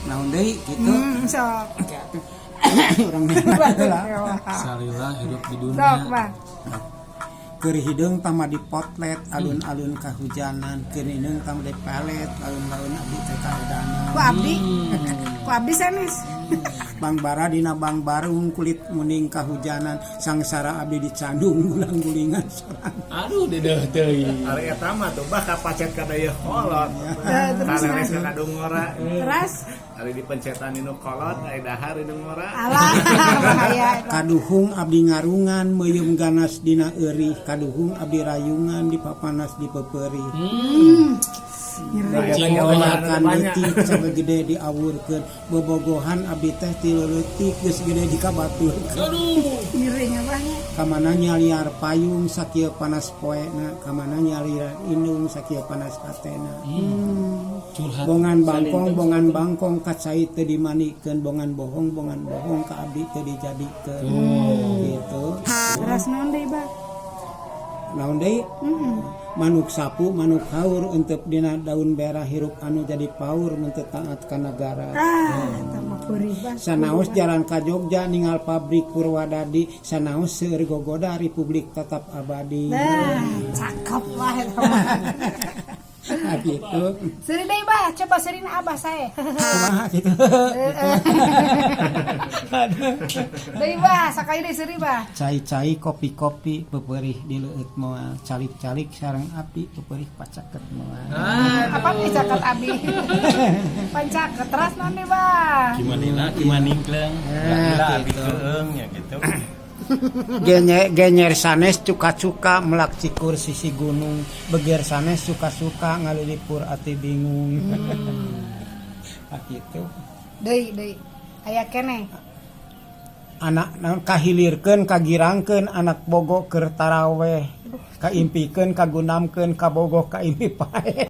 Naon deui gitu? Sok. Urang lah. Salila hidup di dunia. Sok, Bah. Keur hideung tama di potlet, alun-alun kahujanan. Keur hideung tama di pelet, alun-alun abdi teh kaudanan. Ku abdi. Ku abdi sanes. Bangbara dina bangbarung, kulit muning kahujanan. Sangsara abdi dicandung, gulang-gulingan sorang. Aduh, dedeh teuing. Ari eta mah tuh, Bah, kapacet ka Dayeuhkolot. Eh, terus Kaleres nah. ka Kadungora. Terus. Ari dipencetan nu kolot, ari dahar nu ngora. Alah, bahaya eta. Kaduhung abdi ngarungan, meuyeum ganas dina eurih. Kaduhung abdi rayungan, dipapanas dipeperih. Nyeri. Bobogohan leutik sampai gede diawurkeun. Bobogohan abdi teh ti leutik, geus gede dikabaturkeun. Nyeri nya, Bah, nya. Kamana nyaliar payung sakieu panas poena? Kamana nyaliar indung sakieu panas hatena? Curhat. Bongan bangkong, bongan bangkong, ka cai teu dimandikeun. Bongan bohong, bongan bohong, ka abdi teu dijadikeun gitu. Terus naon deui, Bah? Naon deui? Manuk sapu, manuk haur, entep dina daun berah. Hirup anu jadi paur mun teu taat ka nagara. Ah, eta mah peurih, Bah. Sanaos jalan ka Jogja ningal pabrik Purwadadi. Sanaos seueur gogoda, republik tetap abadi. Nah, cakep lah eta mah. Nah, gitu. Seuri deui, Bah, coba seurina Abah saya. Kumaha gitu? Deui, Bah, sakali deui seuri, Bah. Cai-cai, kopi-kopi, peperih di leueut moal. Calik-calik sareng api, peperih pacaket moal. Apa nih caket abi? Pancaket terus naon deui, Bah? Gimana gimana ningkleng, Nah, lila abi gitu. Keeng ya gitu. Genyer sanes cuka-cuka, melak cikur sisi gunung. Beger sanes suka-suka, ngalilipur ati bingung. Ah, gitu. Deui, deui. Aya keneh. Anak naon, kahilirkeun kagirangkeun, anak bogo keur taraweh. Kaimpikeun kagunamkeun, kabogoh kaimpi paeh.